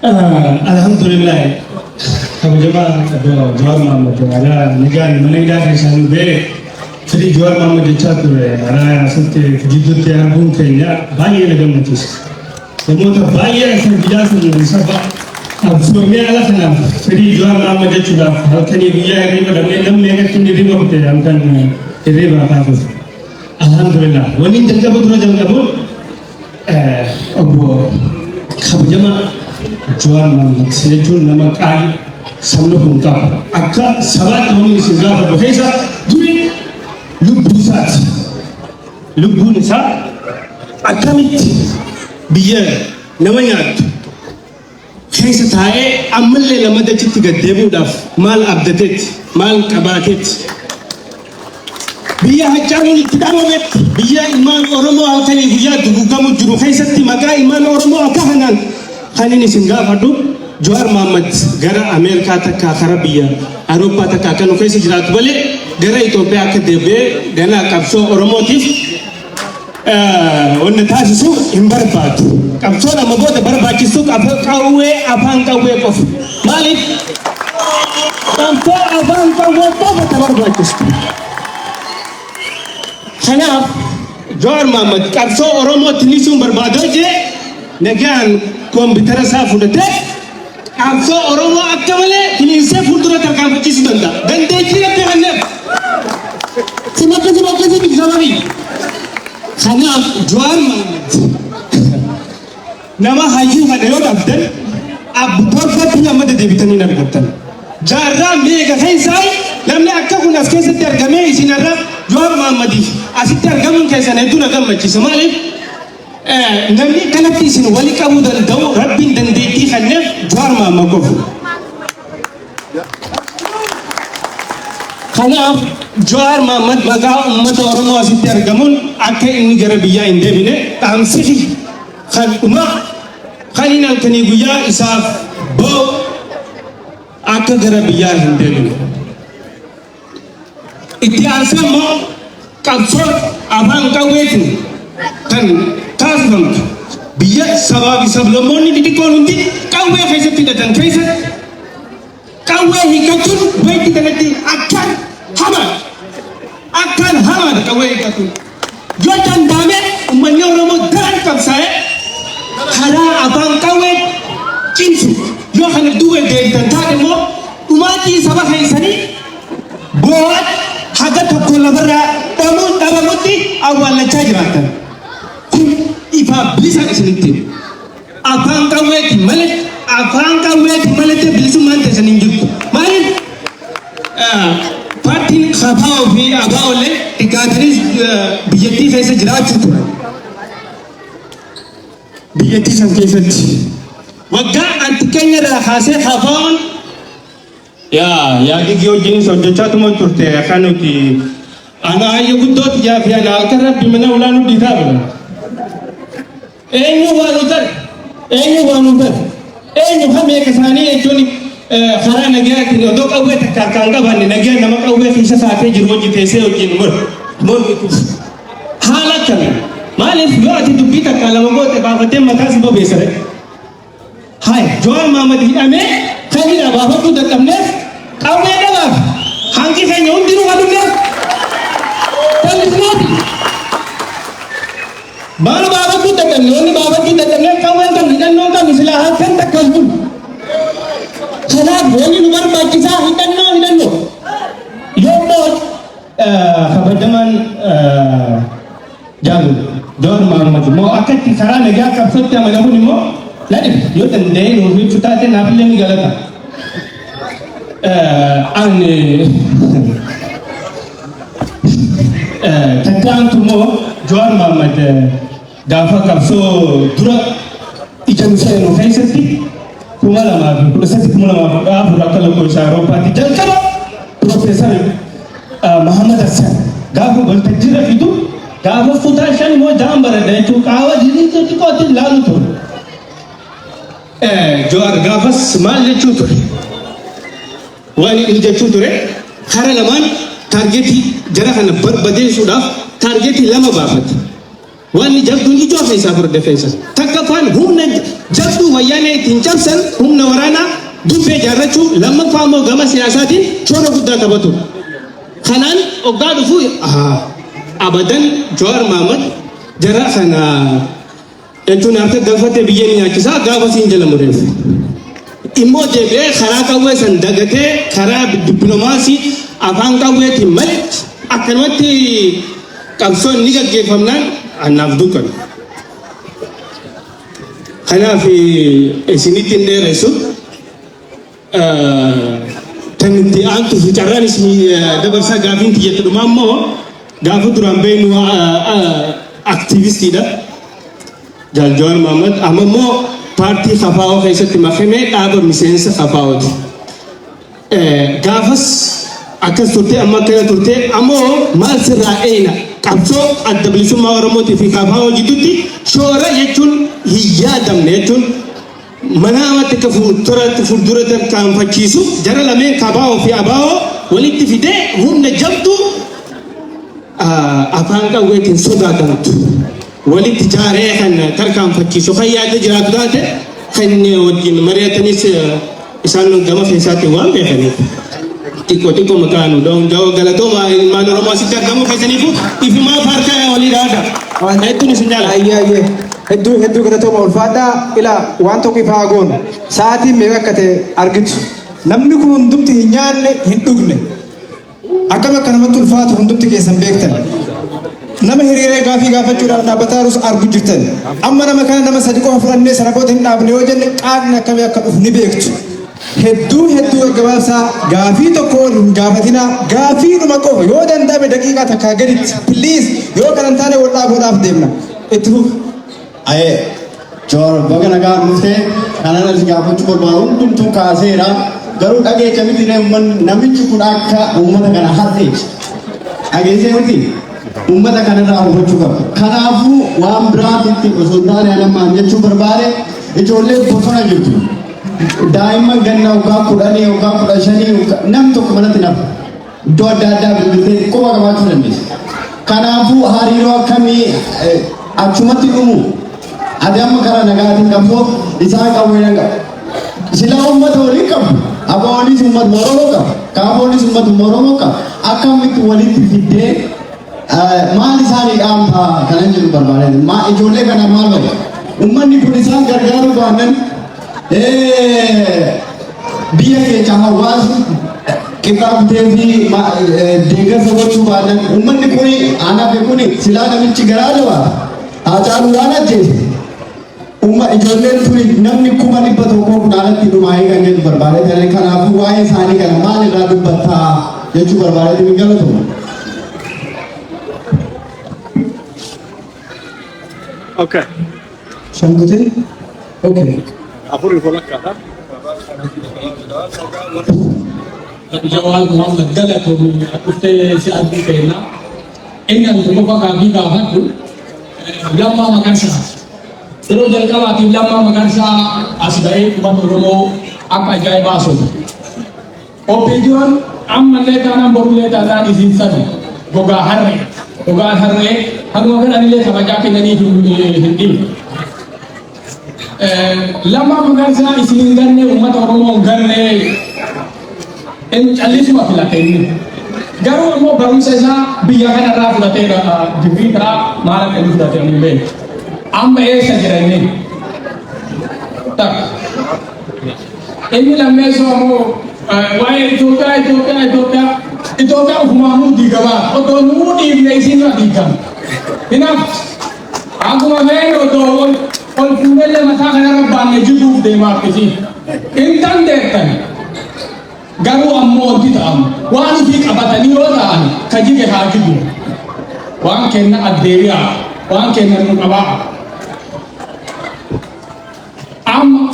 Alhamdulillah, kabajamaa obbo Jawaar Mohaammed, alaa nagaan mana hidhaa keessaa nu ba'e, firii Jawaar Mohaammed jechaa ture alaa asitti jidduutti arguun keenya baay'ee na gammachiisa. Namoota baay'ee akka biyyaa sun saba qabsoomee ala kanaaf firii Jawaar Mohaammed jechuudhaaf halkanii guyyaa hirriba dhabnee, namni eegatti inni hirriba kute halkan hirriba kaasuuf. Alhamdulillah, wanni jalqaba dura jalqabuun obbo kabajamaa Jawaar Mohaammed jechuun nama qaalii sabni kun qaba. Akka sabaatti wanni isin gaafadhu keessa duri lubbuu isaati. Lubbuun isaa akkamitti biyya nama nyaattu keessa taa'ee ammallee lama dachitti gad deebi'uudhaaf maal abdateetti, maal qabaateetti? Biyya Haccaaluun itti dhabametti, biyya ilmaan Oromoo halkanii guyyaa duguugamu jiru keessatti maqaa ilmaan Oromoo akka kanaan kan inni isin gaafadhu, Jawaar Mohaammed gara Ameerikaa takka kara biyya Awurooppaa takka akka nu keessa jiraatu malee gara Itoophiyaa akka deebi'ee ganaa qabsoo Oromootiif wanna taasisu hin barbaadu. Qabsoon amma booda barbaachistu qawwee, afaan qawwee qofa. Maaliif? Qabsoo afaan qawwee qofa ta barbaachistu. Kanaaf Jawaar Mohaammed qabsoo Oromootti nisuun barbaadoo jee nagaan koompitara isaa fudhatee qabsoo Oromoo akka malee finiinsee fuuldura tarkaanfachiisuu danda'a. Dandeettii Rabbi kenneef. Kun akkasuma akkasii miti sababii. Kanaaf Jawaar Mohaammed nama hayyuu kana yoo dhabdan abbu torbatti lama dedeebitanii hin argattan. Jaarraa meeqa keessaa namni akka kun as keessatti argamee isin har'a Jawaar Mohammediif asitti argamuun keessan hedduu na gammachiisa. Maaliif? Namni akkanatti isin wali qabuu danda'u Rabbiin dandeettii kenneef Jawaar Mohammed qofa. Kanaaf Jawaar Mohammed maqaa uummata Oromoo asitti argamuun akka inni gara biyyaa hin deebine dhaamsifi kan dhumaa kan inni halkanii guyyaa isaaf ba'u akka gara biyyaa hin deebine. Itti aansee immoo qabsoon afaan qawweetiin kan taasifamtu biyya sabaa fi sablammoonni xixiqqoon hundi qawwee keessatti hidhatan keessatti qawwee hiikkachuun wayitti kanatti akkaan hamaadha. Akkaan hamaadha qawwee hiikkachuun. Yoo danda'ame uummanni Oromoo daran qabsaa'ee karaa afaan qawwee cimsu, yoo kana duuba deebitan taate immoo dhumaatii saba keessanii boo'aa haga tokko lafarraa dhabuu dhabamutti awwaallachaa jiraattan. Kun ifaa bilisaan isinitti hima. Afaan qawweetiin malee, afaan qawweetiin malee bilisummaan teessan hin jirtu. Maaliif? Paartiin KFO fi ABO illee xiqqaatanis biyyattii keessa jiraachuu turan. Biyyattii san keessatti waggaa anti keenya irraa kaasee KFO'n yaa yaadigi wajjinis hojjechaa tuma turte, akka nuti ana ayyo guddootti yaa fi ana halkan Rabbi mana ulaanu dhiitaa bula. Eenyu waa nu tare? Eenyu waa nu tare? Eenyu hameeka isaanii jechuun karaa nagayaatiin odoo qawwee takka harkaan qabaanne nagaya nama qawwee keessa saatee jiru wajji teessee wajjin mormituuf haala akkamii? Maaliif yoo ati dubbii takka lama goote baafattee mataa si bobeessa ree? Hay, Jawaar Mohaammed hidhamee kan hidhaa baafachuu dadhabneef qawwee dhabaaf hanqi keenya hundinuu kan dhufneef bal'isnaati. Maal baafachuu dadhabne? Wanni baafachuu dadhabneef qawween qabnu, hidhannoon qabnu, silaa halkan takka hin bulu. Kanaaf wanni nu barbaachisaa hidhannoo, hidhannoo. Yommuu kabajamaan Jaal Jawaar Mohaammed immoo akka itti karaa nagaa qabsootti amanamuun immoo na dhibe, yoo danda'e nuuf ibsu taate naafillee ni galata. Ani tattaantu immoo Jawaar Mohaammed gaafa qabsoo dura ija nu seenu keessatti 2013, 2014 akka lakkoofsa Awurooppaatti jalqaba Piroofeesar Muhammad Hassan gaafa waltajjiirra fidu, gaafa kutaa shan moo ja'an baradha jechuun qaawa xixiqqoo xiqqootti ilaalu ture. Jawaar gaafas maal jechuu ture? Waan inni jechuu ture, kara lamaan target jara kana barbadeessuudhaaf target lama baafate. Wanni jabduun ijoo keessaa afur defensa. Takkaffaan humna jabduu Wayyaanee ittiin cabsan humna waraanaa dubbee jaarrachuu, lammaffaa immoo gama siyaasaatiin shoora guddaa taphatu. Kanaan oggaa dhufu abadan Jawaar Mohaammed jara kana jechuun harka galfatee biyyeen nyaachisaa gaafa siin jala mureef. Immoo deebi'ee karaa qawwee san dagatee karaa dippiloomaasii afaan qawweetiin maletti akkanumatti qabsoon ni gaggeeffamnaan annaaf dukkana. Kanaaf isinitti hin dheeressu. Kan itti aantu fi carraan isin dabarsaa gaafiin tiyyatti dhumaa immoo gaafa duraan beeknu aktiivistiidha. Jaal Jawaar Mohaammed amma immoo paartii KFO keessatti makamee dhaaba miseensa KFOti. Gaafas akkas turte, amma akkana turte, ammoo maal sirraa eeyna? Qabsoo Adda Bilisummaa Oromootii fi KFO jidduutti shoora jechuun hin yaadamne, jechuun manaamatti akka fuulduratti fuuldura tarkaanfachiisu, jara lameen KBO fi ABO walitti fidee humna jabduu afaan qawweetiin sodaatamtu walitti jaaree kan tarkaanfachiisu kan yaadde jiraatu taate, kan wajjin mari'atanis isaan gama keessaatiin waan beekaniif xiqqoo xiqqoo maqaa nu dha'uun jawoo. Galatooma, ilmaan Oromoo asitti argamuu keessaniifu ifumaa harka walii dhaadha. Hedduun isin jaalladha. Ayyee, ayyee. Hedduu hedduu galatooma, ulfaadhaa. Ilaa, waan tokko ifaa goonu. Sa'aatiin meeqa akka ta'e argitu. Namni kun hundumti hin nyaanne, hin dhugne. Akkam akka namatti ulfaatu hundumti keessan beektan. Nama hiriiree gaafii gaafachuudhaaf dhaabbataa jirus argu jirtan. Amma nama kana nama sadi qofa fudhannee sana booda hin dhaabne yoo jenne, qaaqni akkamii akka dhufu ni beektu. Hedduu hedduu gaggabaabsaa, gaafii tokko ol hin gaafatinaa, gaafiidhuma qofa yoo danda'ame daqiiqaa takkaa gaditti, please. Yoo kana hin taane wal dhaabuudhaaf deemna. Itti fufi. Ayee, Joor, baga nagaan dhuftee. Kanan asi gaafachuu barbaadu hundumtuu kaaseera. Garuu dhageecha miti ree, uummanni namichi kun akka uummata kana harreecha. Dhageessee miti, uummata kanarraa hubachuu qaba. Kanaafuu waan biraatitti osoo hin taane, anammaan jechuu barbaade, ijoollee bosona jirtu. Daa'imman ganna waggaa 10, waggaa 15, nam tokko manatti nafa. Iddoo adda addaa bilbiltee quba qabaachuu dandeessa. Kanaafuu hariiroo akkamii achumatti dhumu? Ati amma karaa nagaatiin qabsoo, isaan qawwee qaba. Sila uummata waliin qabu. ABOnis uummata Oromoo qaba. KFOnis uummata Oromoo qaba. Akkamitti walitti fiddee maal isaanii dhaamtaa kanan jedhu barbaade. Maa ijoollee kana maal bari? Uummanni kun isaan gargaaruu baannan biyya keenya hawaasni qixxaabtee fi deeggarsa gochuu baannan, uummanni kun anafe kun silaa namichi garaa jabaata. Haacaaluu waan ajjeese. Umma ijoolleen tuni namni 100,000 kun alatti dhumaa'ee kan jedhu barbaade ta'e. Kanaafuu waa'ee isaanii kana maal irraa dubbattaa jechuu barbaade. Ni galatuma. Okay. Shangutee? Okay. Afurii walakkaadha. Jawaar Muhammad, galatoomii, dhuftee si arguu keenya. Inni ani tokkoffaa gaaffii gaafadhu Lammaa Magarsaa. Yeroo jalqabaatiif Lammaa Magarsaa as ba'ee uummata Oromoo akka ajaa'ibaa soba. OPDOn ammallee taanaan borullee taanaan isin sani gogaa harree. Gogaan harree haguma fedhanillee kabajaa kennaniif hin dhiibne. Lammaa Magarsaa isin hin ganne, uummata Oromoo hin ganne, inni callisuma filate inni. Garuu immoo barumsa isaa biyya kanarraa fudhateera, digrii karaa maal akka inni fudhate hin beeku. Amma eessa jira inni? Takka. Inni lammeessoo ammoo waa'ee Itoophiyaa, Itoophiyaa, Itoophiyaa, Itoophiyaa ofumaanuu diigamaa otoo nuu dhiibne isinirra diigama. Hinaaf akkuma feene otoo ol ol fuunellee mataa kanarra baanne jiguuf deemaa akkasii. Hin dandeettan. Garuu ammoo wanti ta'amu waan ofii qabatanii yoo ta'an ka jige haa jigu. Waan kenna addeebi'aa, waan kenna nu qabaa. Amma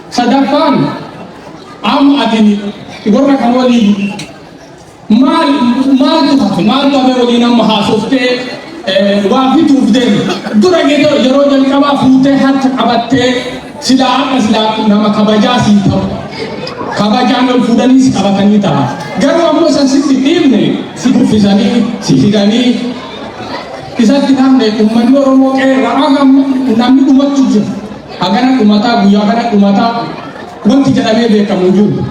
sadaffaan, amma ati warra kan waliin maal maaltu hafe, maaltu hafe waliin amma haasoftee waa fituuf deemu? Dura yeroo jalqabaa fuutee harka qabattee silaa akka silaa nama kabajaa sii ta'u, kabajaan ol fuudhanii si qabatanii ta'a. Garuu ammoo san sitti dhiibne, si kuffisanii si hidhanii. Isatti namni uummanni Oromoo qeerra namni dhumachuu jira. Hagana dhumataa, guyyaa kana dhumataa wanti jedhamee beekamu jiru.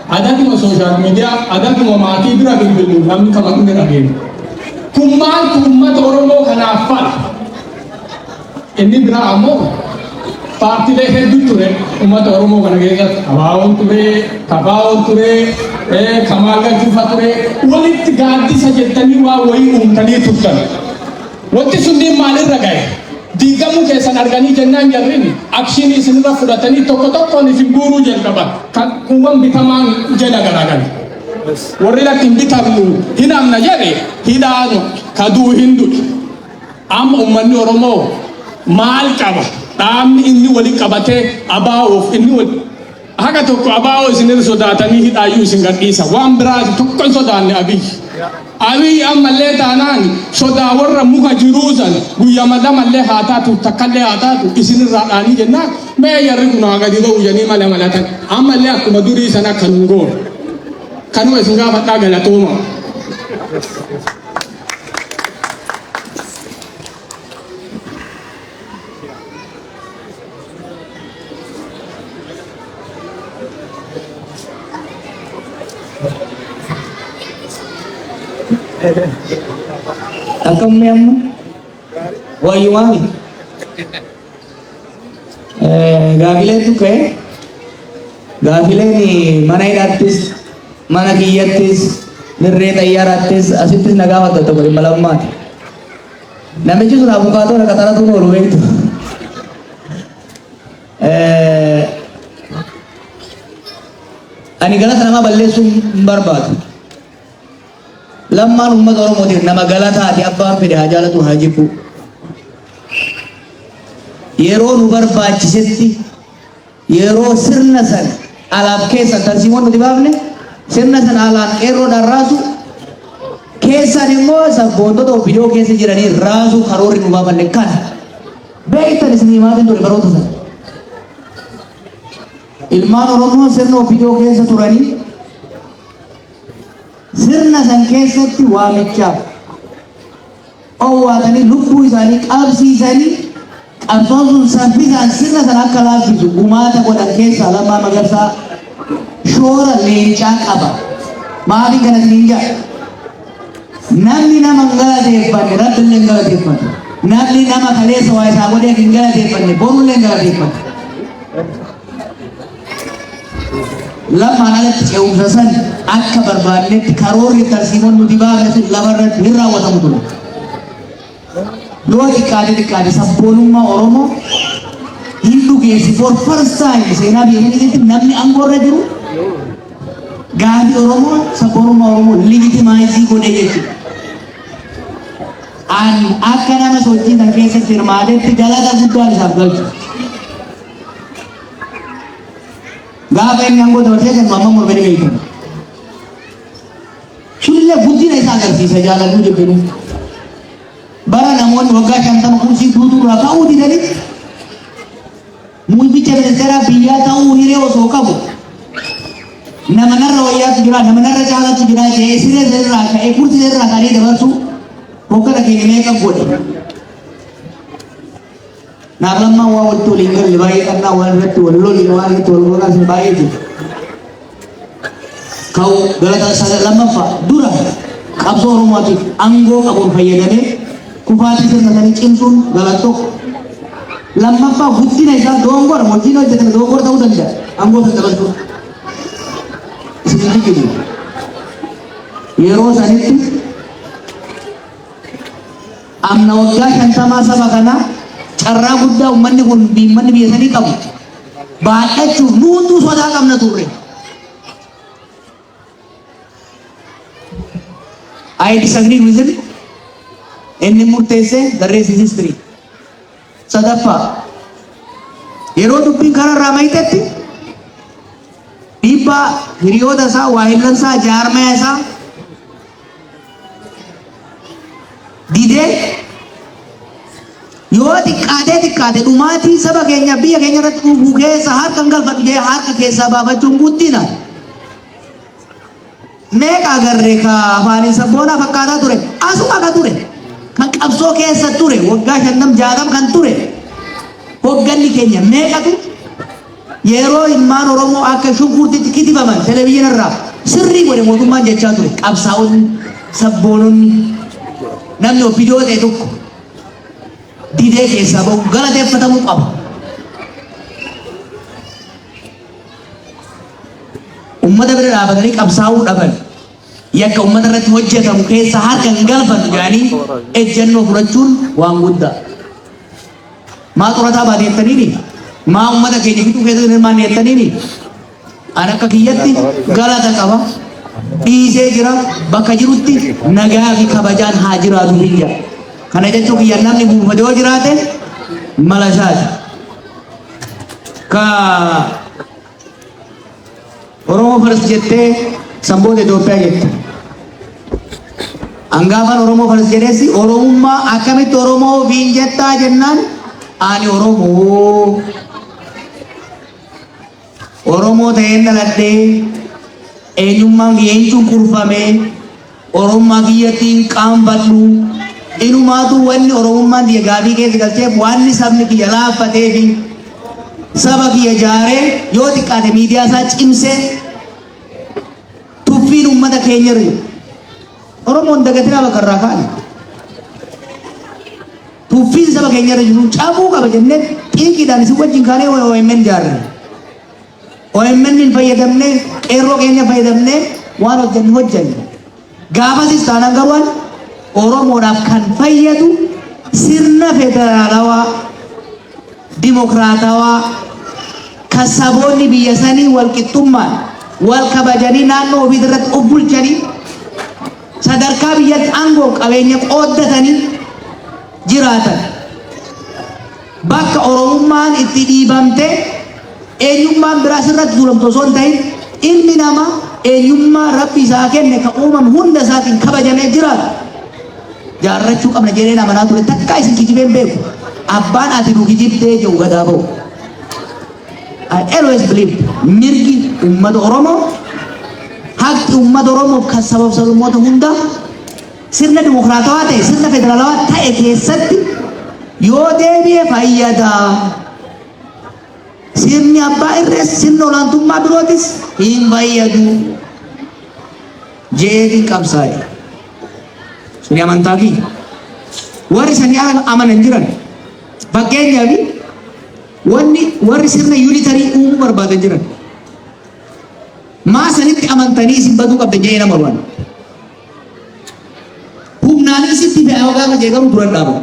Adatuma social media, adatuma maatii bira bilbilu namni kama dhume dhageenya. Kun maaltu uummata Oromoo kanaaf fala? Inni biraa ammoo paartiilee hedduu ture uummata Oromoo kana keessatti. ABO'n ture, KFO'n ture, Kamaal Galchuufa ture. Walitti gaaddisa jettanii waa wayii uumtanii turtan. Wanti sunniin maalirra gahe? Diigamuu keessan arganii jennaan jarrin action isinirra fudhatanii tokko tokkoon isin guuruu jalqaban. Kan kuuwwan bitamaan jala garagale. Warri lakki hin bitamnu hin amna jedhe hidhaanu kaduu hin du'e. Amma uummanni Oromoo maal qaba? Dhaabni inni wali qabatee ABO'f inni wali haga tokko ABO isinirra sodaatanii hidhaayyuu isin gadhiisa. Waan biraa tokko hin sodaanne Abiyyi. Abiyyi ammallee taanaan sodaa warra muka jiruu san guyyama lamallee haa taatu, takkallee haa taatu, isinirraa dhaanii jennaan mee jarri kun haa gadi ba'u jedhanii mala malatan. Ammallee akkuma durii sana akka nun goone. Kanuma isin gaafadhaa, galatooma. Akkamni amma wayyumaami. Gaafileen tuqee gaafileen mana hidhaattis, mana kiyyattis, dirree xayyaaraattis, asittis na gaafatta tokko dhimma Lammaati. Namichi sun abukaatoo na qaxaratuun oolu beektu. Ani galata namaa balleessuu hin barbaadu. Lammaan uummata Oromootiif nama galataati, abbaan fedhe haa jaalatu haa jibbu. Yeroo nu barbaachisetti, yeroo sirna san alaaf keessan tarsiimoon nuti baafne, sirna san alaan qeerroodhaan raasu, keessan immoo sabboontota OPDO keessa jiranii raasuu karoorri nu baafanne kana. Beektan isin himaatiin ture baroota sana. Ilmaan Oromoo sirna OPDO keessa turanii sirna san keessatti waamichaaf owwaatanii lubbuu isaanii qabsiisanii qabsoon sun saffisaan sirna sana akka laaffisu gumaata godhan keessaa Lammaa Magarsaa shoora leencaa qaba. Maaliin kana isiniin jedha? Namni nama hin galateeffanne Rabbi illee hin galateeffatu. Namni nama kaleessa waa isaa godhee hin galateeffanne borullee hin galateeffatu. Lammaan alatti ce'umsa san akka barbaannetti karoorri tarsiimoon nuti baafne sun lafarratti hin raawwatamu ture. Yoo xiqqaate xiqqaate sabboonummaa Oromoo hin dhugeessi. For first time seenaa biyya keenya keessatti namni aangoo irra jiru gaafii Oromoo, sabboonummaa Oromoo legitimize godhe jechuudha. An akka nama sochii san keessatti hirmaatetti galata guddaan isaaf galchu. Gaafa inni aangoo dabarsee kennu amma mormanii beekamu. Sunillee guddina isaa agarsiisa, jaaladhuu jibbinu. Bara namoonni waggaa 50 kursii guutuu irraa ka'uu didanitti muummicha ministeeraa biyyaa ta'uu hiree osoo qabu, nama narra wayyaatu jira, nama narra caalaatu jira jedhee siree irraa ka'ee kursii irraa ka'ee dabarsu hoggana keenya meeqa godhe. Naaf Lammaan waa walitti waliin galle baay'ee qabnaa, waan irratti wal lolle, waan irratti wal waraansan baay'ee jiru. Ka'u galata isa lammaffaa dura qabsoo Oromootiif aangoo qabuun fayyadamee kufaatii sirna sanii cimsuun galata tokko. Lammaffaa guddina isaa dogongora hojiin hojjetame dogongora ta'uu danda'a, aangoo sana dabarsuun. Isin hin kijibu. Yeroo sanitti amna waggaa 50 saba kanaa carraa guddaa uummanni kun, uummanni biyya sanii qabu baadhachuuf nu hunduu sodaa qabna turre. I disagree with him. Inni murteesse, the rest is history. Sadaffaa, yeroo dubbiin karaa irraa mayitetti dhiibbaa hiriyoota isaa, waahillan isaa, jaarmaya isaa didee yoo xiqqaatee xiqqaate dhumaatii saba keenya biyya keenya irratti dhufuu keessa harka hin galfadhu jedhee harka keessaa baafachuun guddina. Meeqa agarre ka afaaniin sabboonaa fakkaataa ture asuma ka ture. Kan qabsoo keessa ture waggaa 50 60 kan ture hogganni keenya meeqatu yeroo ilmaan Oromoo akka shunkurtiitti kitifaman televizyiina irraa sirrii godhe mootummaan jechaa ture. Qabsaa'onni, sabboononni, namni OPDO ta'e tokko didee keessaa bahu galateeffatamuu qaba. Ummata bira dhaabatanii qabsaa'uu dhaban. Yakka ummata irratti hojjetamu keessa harka hin galfannu jedhanii ejjennoo fudhachuun waan guddaa. Maa xurataa baate jettaniini? Maa ummata keenya fixuu keessatti hin hirmaanne jettaniini? An akka kiyyatti galata qaba. Dhiisee jira, bakka jirutti nagaa fi kabajaan haa jiraatu biyya. Kana jechuu kiyya namni buufate yoo jiraate mala isaati. Ka Oromoo first jettee san booda Itoophiyaa jette. Hangaafan Oromoo first jedheessi Oromummaa akkamitti Oromoo ofiin jettaa jennaan, ani Oromoo. Oromoo ta'een dhaladhee, eenyummaan kiyya hin cunqurfame, Oromummaa kiyyatti hin qaanfadhu. Inumaatu wanni Oromummaan kiyya gaafii keessa galcheef wanni sabni kiyya laaffatee fi saba kiyya jaaree, yoo xiqqaate miidiyaa isaa cimsee, tuffiin uummata keenya irra jiru. Oromoon dagatinaa bakka irraa kaane. Tuffiin saba keenya irra jiru cabuu qaba jennee xiiqiidhaan isin wajjin kaanee OMN jaarre. OMN hin fayyadamne, qeerroo keenya fayyadamne waan hojjennu hojjenne. Gaafasis taanaan garuu ani Oromoodhaaf kan fayyadu sirna federaalawaa, dimokiraatawaa, kan saboonni biyya sanii wal qixxummaan wal kabajanii naannoo ofii irratti of bulchanii, sadarkaa biyyatti aangoo qabeenya qooddatanii jiraatan, bakka Oromummaan itti dhiibamte eenyummaan biraa sirratti duulamtu osoo hin ta'in, ilmi namaa eenyummaa Rabbi isaa kenne kan uumame hunda isaatiin kabajamee jiraatu jaarrachuu qabna jedheen amanaa ture. Takkaa isin kijibeen beeku. Abbaan ati nu kijibdee jedhu gadaa ba'u. I always believe mirgi uummata Oromoo, haqi uummata Oromoof kan sabab sablammoota hundaa sirna dimokiraatawaa ta'e, sirna federaalawaa ta'e keessatti yoo deebi'e fayyada. Sirni abbaa irrees, sirna olaantummaa birootis hin fayyadu jeetiin qabsaa'e. Suni amantaa kiyya. Warri sanii ala amanan jiran. Fakkeenyaaf, wanni warri sirna unitary uumuu barbaadan jiran. Maa sanitti amantanii isin baduu qabdan jedhee nama morman. Humnaanis itti fe'aa gaafa jee garuu duran dhaabu.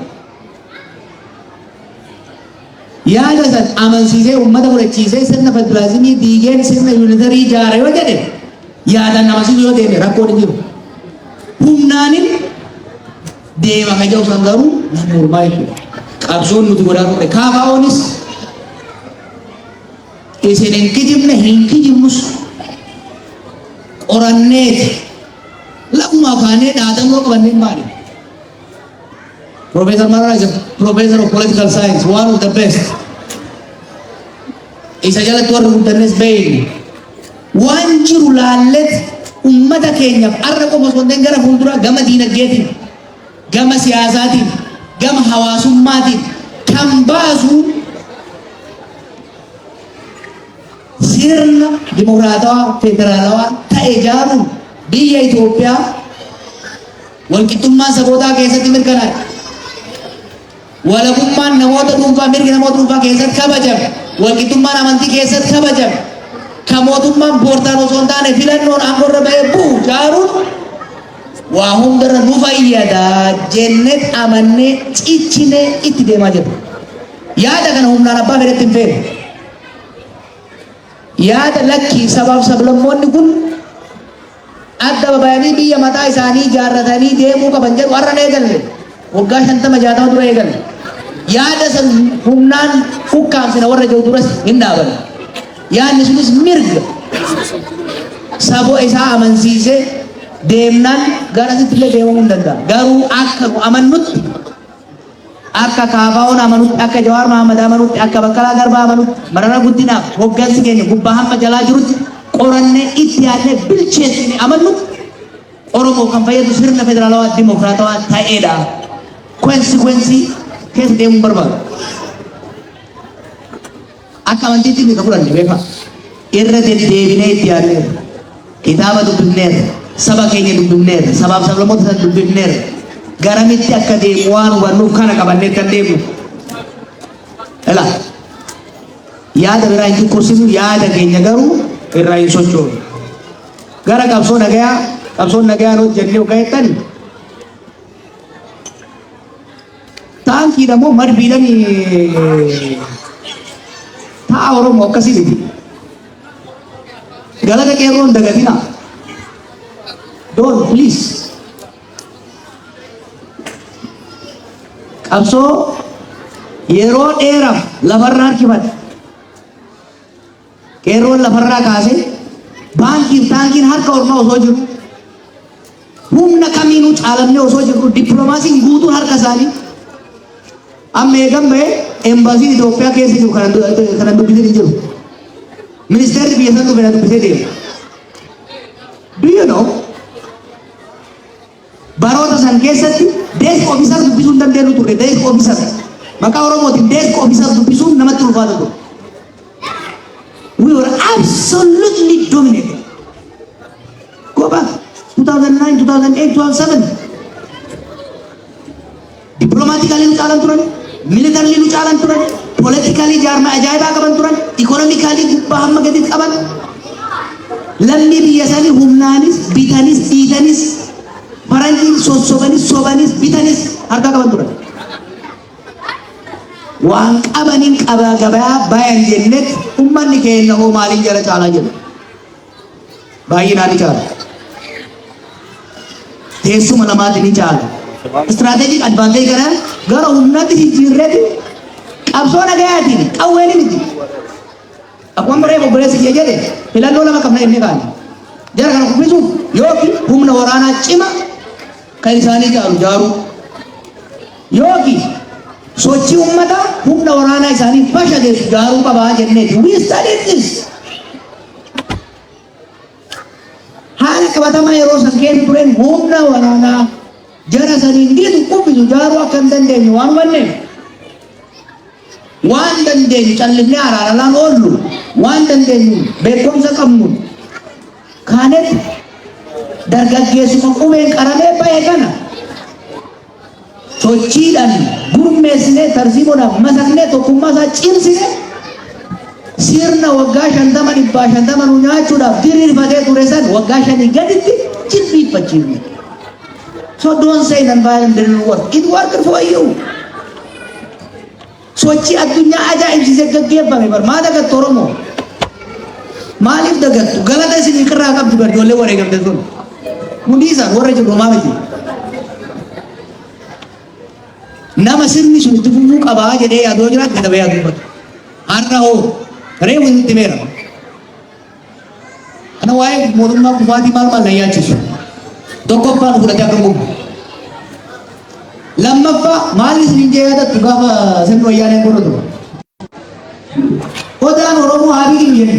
Yaada san amansiisee, uummata fudhachiisee, sirna federaalizimii diigeen sirna unitary ijaara yoo jedhe, yaadaan amansiisuu yoo deeme rakkoon hin jiru. Humnaanin deema ka jedhu san garuu nan mormaa jechuudha. Qabsoon nuti godhaa turre KFOnis isin hin kijibne, hin kijibnus, qoranneeti lafumaa kaanee dhaadannoo qabannee maali? Professor Mararaa is a professor of political science, one of the best. Isa jalatti warri guddannes beeyne. Waan jiru laallet ummata keenyaaf arra qofa osoo hin ta'in gara fuulduraa gama diinagdeetiin, gama siyaasaatiin, gama hawaasummaatiin kan baasu sirna dimokiraatawaa federaalawaa ta'e ijaaruun biyya Itoophiyaa walqixxummaan sabootaa keessatti mirkanaa'e, walabummaan namoota dhuunfaa, mirgi namoota dhuunfaa keessatti kabajame, walqixxummaan amantii keessatti kabajame, kan mootummaan boortaan osoo hin taane filannoon aangorra ba'ee bu'u ijaaruun waa hundarra nu fayyada jennee amannee cichinee itti deemaa jirra. Yaada kana humnaan abbaa fedhetti hin feene. Yaada lakkii sabaaf sablammoonni kun adda babayanii biyya mataa isaanii ijaarratanii deemuu qaban jedhu har'a eegalle. Waggaa 50 60 dura eegalle. Yaada san humnaan ukkaamsina warra jiru duras hin dhaabanne. Yaadni sunis mirga saboo isaa amansiisee deemnaan gara sitti illee deemamuu hin danda'a. Garuu akka nu amannutti, akka KFO'n amanutti, akka Jawaar Mahammad amanutti, akka Baqqalaa Garbaa amanutti, Mararaa Guddinaaf hoggansi keenya gubbaa hamma jalaa jirutti qorannee, itti yaadnee, bilcheessine amannutti, Oromoo kan fayyadu sirna federaalawaa dimokiraatawaa ta'edha. Consequence keessa deemuu hin barbaadu. Akka amantiitti miti ka fudhanne beekaa. Irra deddeebinee itti yaadneerra. Kitaaba dubbifneerra. Saba keenya dubbifneerra. Sabaaf sablammoota sana dubbifneerra. Garamitti akka deemu waan hubannuuf kana qabannee kan deemnu. Ilaa yaada biraa hin cunqursinu, yaada keenya garuu irraa hin sochoonu. Gara qabsoo nagayaa, qabsoon nagayaan hojjennee hoggaa jettani taankiidha moo madfiidhaan ta'a? Oromoo akkasii miti. Galata qeerroo hin dagatinaa. Don't, please. Qabsoo yeroo dheeraaf lafarraa harkifate. Qeerroon lafarraa kaasee baankiif taankiin harka ormaa osoo jiru, humna kamiinuu caalamnee osoo jirru, dippiloomaasiin guutuun harka isaanii. Amma eegan ba'e embaasiin Itoophiyaa keessa jiru kanan dubbisee hin jiru. Ministeerri biyya san dhufe na dubbisee deema. Do you know? Baroota san keessatti desk officer dubbisuu hin dandeenyu turre. Desk officer maqaa Oromootiin desk officer dubbisuun namatti ulfaata ture. We were absolutely dominated. Go back 2009, 2008, 2007. Diplomatically nu caalan turan, militarily nu caalan turan, politically jaarmaa ajaa'ibaa qaban turan, economically gubbaa hamma gaditti qaban. Lammii biyya sanii humnaanis, bitanis, dhiitanis, faranjiin sossobanis, sobanis, bitanis harka qaban turan. Waan qabaniin qaba gabayaa bayan jennet, ummanni keenya hoo maaliin jala caalaa jedhu. Baay'inaan ni caala. Teessuma namaatiin ni caala. Strategic advantage kana gara humnaatti jijjiirreeti qabsoo nagayaatiin, qawween miti. Akkuma baree obboleessi kiyya jedhe, filannoo lama qabna inni kaane. Jara kana kuffisuuf yookiin humna waraanaa cima kan isaanii caalu jaaruu, yookiin sochii uummataa humna waraanaa isaanii fashageessu jaaruu qabaa jenneeti. We studied this. Haala qabatamaa yeroo san keessa tureen humna waraanaa jara saniin gitu kuffisu jaaruu akka hin dandeenye waan hubanneef, waan dandeenyu callifnee araaralaan oollu, waan dandeenyu beekumsa qabnu kaanet dargaggeessuma qubeen qaramee bahe kana sochiidhaan gurmeessinee, tarsiimoodhaan masaknee, tokkummaa isaa cimsine, sirna waggaa 50 150 nu nyaachuudhaaf diriirfatee ture san waggaa 5 gaditti jilbiiffachiifne. So don't say non-violent didn't work. It worked for you. Sochii addunyaa ajaa'ibsiisee gaggeeffame bar. Maa dagattu Oromoo? Maaliif dagattu? Galata isin irraa qabdu bar ijoollee wareegamte sun. Hundi isaan warra jiru maal miti? Nama sirni sun itti fufuu qabaa jedhee yaaduu jiraatu gadi bahee dubbatu. Har'a hoo reefu itti meera. Kana waa'ee mootummaa kufaatii maal maal na yaachisu. Tokkoffaa nu fudhatee akka gubu. Lammaffaa, maal isin jee yaadattu gaafa sirni wayyaaneen godhatu? Odaan Oromoo haa biqilu jenne.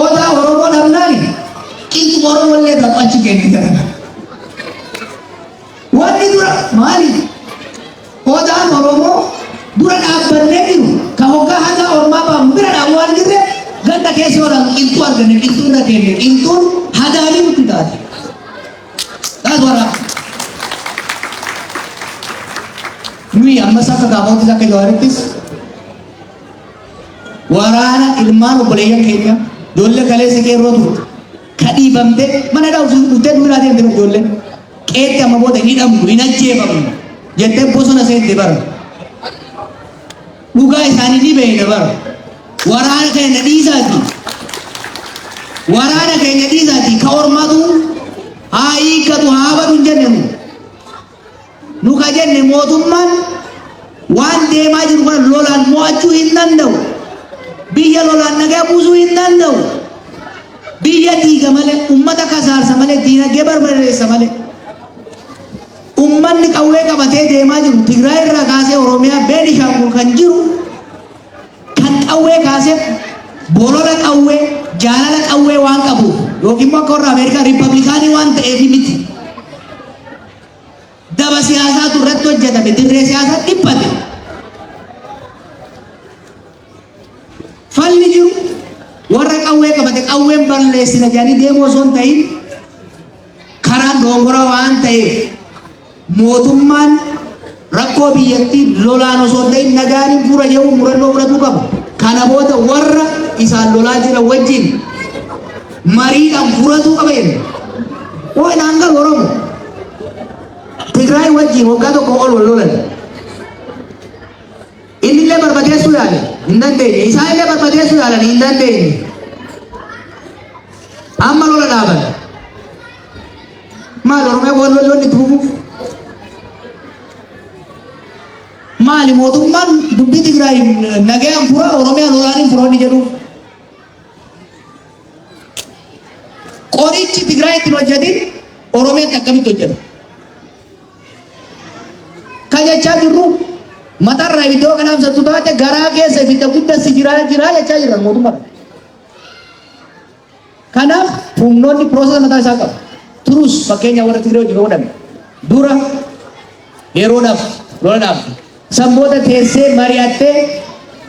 Odaa Oromoo dhabnaani qilxuma Oromoo illee taatu achi kenne jara. Wanni dura maali? Odaan Oromoo dura dhaabbannee jiru ka hoggaa haga ormaa baamu bira dhaabu waan jirre, ganda keessa yoo dhaabu qilxuu arganne, qilxuu irra kenne, qilxuun hadaamii nutti taate. That's what happened. Nuyi ammas akka Gaamoottis akka Jawaarittis waraana ilmaan obboleeyyan keenya, ijoollee kaleessa qeerroo turte ka dhiibamte mana dhaabsu dhuftee nu biraa deemte, ijoolleen qeetti amma booda hin hidhamnu, hin ajjeefamnu jettee bosona seente bara. Dhugaa isaanii ni beekna bara. Waraana keenya dhiisaati. Waraana keenya dhiisaati ka ormatu haa hiikkatu, haa badu hin jenne nu. Nu ka jenne, mootummaan waan deemaa jiru kana lolaan mo'achuu hin danda'u. Biyya lolaan nagaa buusuu hin danda'u. Biyya diiga malee, ummata kasaarsa malee, diinagdee barbadeessa malee. Ummanni qawwee qabatee deemaa jiru Tigraay irraa kaasee Oromiyaa, Beenishaangul kan jiru, kan qawwee kaasee bolola qawwee, jaalala qawwee waan qabuuf yookiin immoo akka warra Ameerikaa riippablikaanii waan ta'eef miti. Daba siyaasaatu irratti hojjetame dirree siyaasaa dhiphate. Falli jiru warra qawwee qabate qawween balleessina jedhanii deemuu osoo hin ta'in karaan dogongora waan ta'eef mootummaan rakkoo biyyattii lolaan osoo hin ta'in nagaan hin fura jedhu murannoo fudhatuu qaba. Kana booda warra isaan lolaa jiran wajjin mariidhaan furatuu qaba jenna. Waan hangal Oromoo Tigraay wajjin waggaa tokko ol wal lolan. Inni illee barbadeessuu yaale hin dandeenye. Isaan illee barbadeessuu yaalan hin dandeenye. Amma lola dhaaban. Maali Oromiyaa wal lolli itti fufuuf? Maali mootummaan dubbii Tigraay nagayaan fura Oromiyaa lolaan hin fura inni jedhuuf? Qorichi Tigraay ittiin hojjetin Oromiyaatti akkamitti hojjeta? Kan jechaa jirru matarraa ibidda yoo kanaaf sattu taate garaa keessa ibidda guddaa si jiraa jiraa jechaa jirra mootummaa. Kanaaf humnoonni piroosesa mataa isaa qabu. Turus fakkeenya warra Tigree hojii godhame. Dura yeroodhaaf lola dhaabde. San booda teessee mari'attee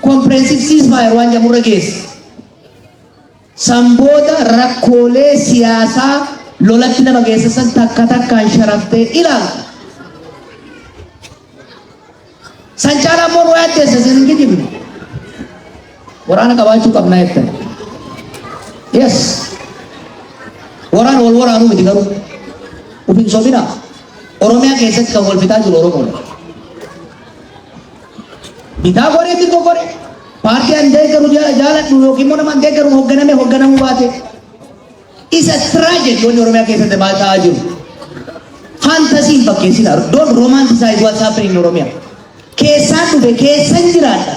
comprehensive ceasefire waan jedhamurra geesse. San booda rakkoolee siyaasaa lolatti nama geessisan takka takkaan sharaftee ilaalta. San caalaa immoo nu yaaddeessa isin hin kijibne. Waraana qabaachuu qabna jettan. Yes. Waraana wal waraanuu miti garuu. Uf hin sobinaa. Oromiyaa keessatti kan wal fixaa jiru Oromoodha. Bitaa godhee mirga godhee paartii an deeggaru jaaladhu yookiin immoo nama an deeggaru hoogganame hoogganamuu baate. Isa tragedy wanni Oromiyaa keessatti maal ta'aa jiru. Fantasy hin fakkeessina. Don't romanticize what's happening in Oromiyaa. Keessaan dhufe keessan jiraadha.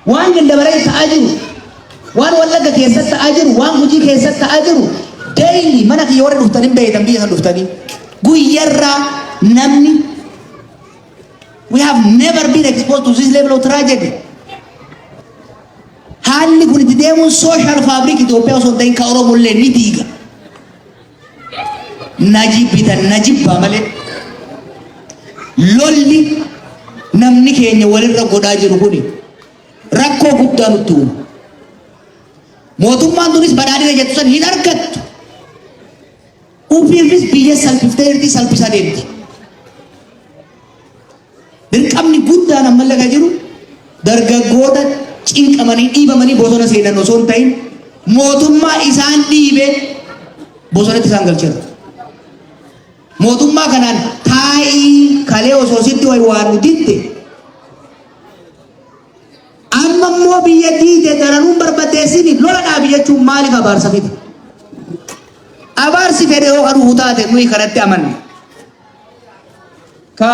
Waan Gindabaree ta'aa jiru, waan Wallagga keessatti ta'aa jiru, waan Gujii keessatti ta'aa jiru, daily mana kiyya warri dhuftanii beeytan biyya san dhuftanii guyyarraa namni. We have never been exposed to this level of tragedy. Haalli kun itti deemuun social fabric Itoophiyaa osoo hin ta'in kan Oromoo illee ni diiga. Na jibbitan na jibbaa malee lolli namni keenya walirra godhaa jiru kuni rakkoo guddaa nutti uuma. Mootummaan tunis badhaadhina jettu san hin argattu. Ufiifis biyya salphiftee jirti, salphisaa deemti. Dirqamni guddaan ammallee kan jiru dargaggoota cinqamanii dhiibamanii bosona seenan osoo hin ta'in mootummaa isaan dhiibe bosonatti isaan galcheera. Mootummaa kanaan taa'ii kalee osoo sitti wayi waan nu didde amma immoo biyya diide daranuun barbadeessini lola dhaabi jechuun maaliif abaarsa fide? Abaarsi fedhe yoo kan dhufu taate nuyi kanatti amanna. Ka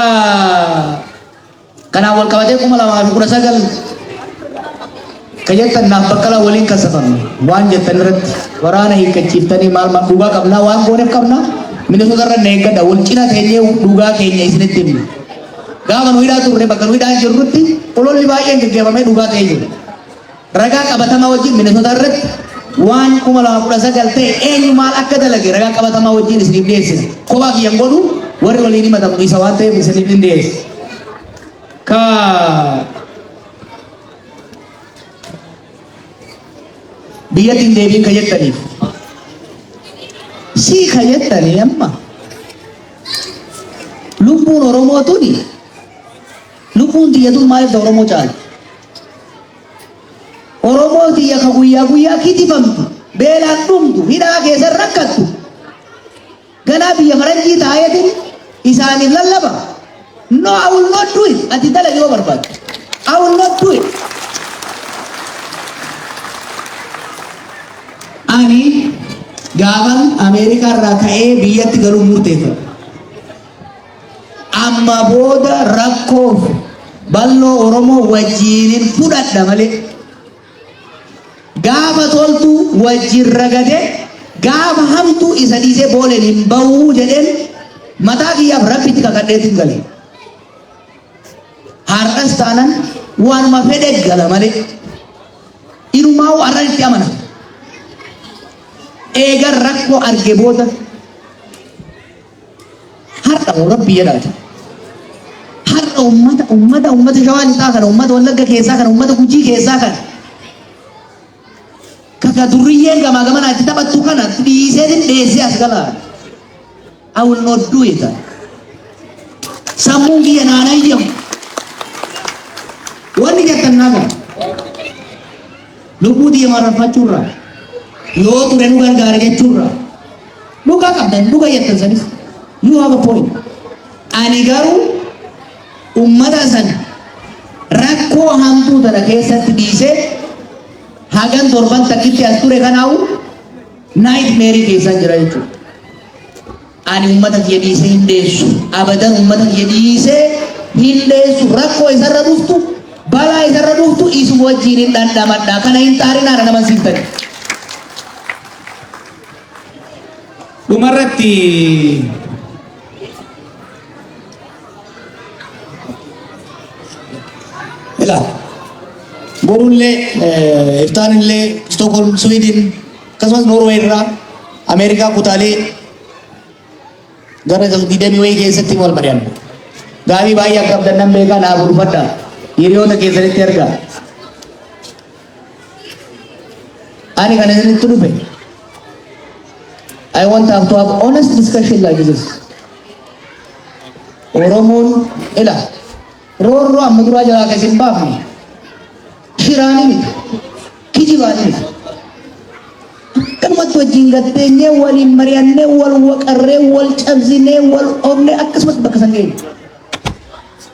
kanaan wal qabatee 2019 ka jettan naaf Baqqalaa waliin kasafamne waan jettan irratti waraana hiikkachiiftanii maal maal dhugaa qabnaa waan gooneef qabnaa Minnesota irra na eeggadha wal cina teenyee dhugaa keenya isinitti himna. Gaafa nu hidhaa turre bakka nu hidhaa jirrutti ololli baay'een geggeeffamee dhugaa ta'ee jira. Ragaa qabatamaa wajjin Minnesota irratti waan 2019 ta'e eenyu maal akka dalage ragaa qabatamaa wajjin isiniif dhiyeessina. Kophaa kiyyan godhu warri waliin himatamu isa waan ta'eef isiniif hin dhiyeessa. Ka biyyatti hin deebiin ka jettaniif. Sii ka jettanii amma lubbuun Oromoo tuni lubbuun tiyya tun maaliif ta Oromoo caala? Oromoo tiyya ka guyyaa guyyaa kitifamtu, beelaan dhumtu, hidhaa keessa rakkattu, ganaa biyya faranjii taa'eetiin isaaniif lallaba. No, I will not do it. Ati dalagi yoo barbaadde. I will not do it. Ani gaafan Ameerikaa irraa ka'ee biyyatti galuun murteeffadhe. Amma booda rakkoof balloo Oromoo wajjiinin fudhadha malee gaafa toltu wajjin ragade gaafa hamtuu isa dhiisee booleen hin ba'uu jedheen mataa kiyyaaf Rabbitti kakadheetiin gale. Har'as taanan waanuma fedhe gala malee inumaa har'an itti amana. Eegan rakkoo arge booda. Har'a Har'a moo Rabbi jedhaati. Har'a ummata ummata ummata Shawaa Lixaa kana, ummata Wallagga keessaa kana, ummata Gujii keessaa kana, kaka durriyyeen gamaa gamanaa itti taphattu kana dhiiseetin dheessee as galaa. I will not do it. Sammuun kiyya naan hayyamu. Wanni jettan naa gala. Lubbuu tiyya mararfachuurraa yoo ture nu gargaara jechuurraa dhugaa qabdan, dhuga jettan sanis, you have a point. Ani garuu ummata sana rakkoo hamtuu tana keessatti dhiisee hagan torban takkitti as ture kanaawu nightmare keessan jira jechuudha. Ani ummata kiyya dhiisee hin dheessu. Abadan ummata kiyya dhiisee hin dheessu. Rakkoo isarra dhuftu, balaa isarra dhuftu isuma wajjin hin dhandhamadha. Kana hin xaarinaa nama siistani. Dhumarratti Ilaa borullee, iftaanillee Stockholm, Sweden, akkasumas Norway irraa Ameerikaa kutaalee gara 20 wayii keessatti wal mari'anna. Gaafii baay'ee akka qabdan nan beekaa, naaf ulfadha. Hiriyoota keessanitti ergaa. Ani kan isinitti dhufe, I want to have honest discussion like this. Oromoon ila roorroo amma duraa jalaa kan isin baafne shiraanii miti, kijibaanii miti. Akkanumatti wajjin gatteenyee, waliin mari'annee, wal waqarree, wal cabsinee, wal oofnee akkasumas bakka san geenye.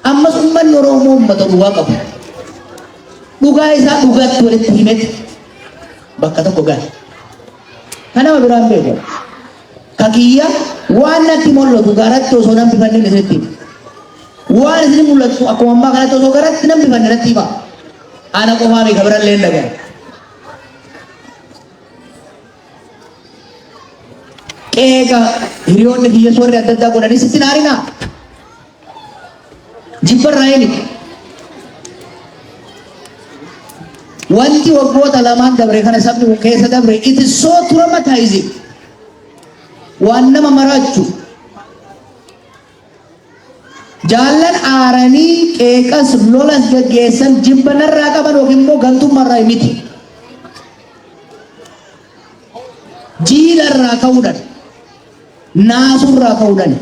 Ammas uummanni Oromoo uummata dhugaa qabu. Dhugaa isaa dhugaatti walitti himetti bakka tokko gale. Kanama biraan beeku. Kakiyya waan natti mul'atu garatti osoo nan bifanneen isinitti hima. Waan isin mul'atu akkuma ammaa kanatti osoo garatti nan bifanne natti hima. Ana qofaa miti, kabirallee hin dhagaye. Qeeqa hiriyoonni kiyya warri adda addaa godhanis itti naarinaa. Jibbarraa miti. Wanti waggoota lamaan dabre kana sabni kun keessa dabre, it is so traumatizing. Waan nama maraachu. Jaallan aaranii qeeqas lolas gaggeessan jibba narraa qaban yookiin immoo gantummaarraa miti. Jiilarraa ka'uudhaan, naasurraa ka'uudhaan,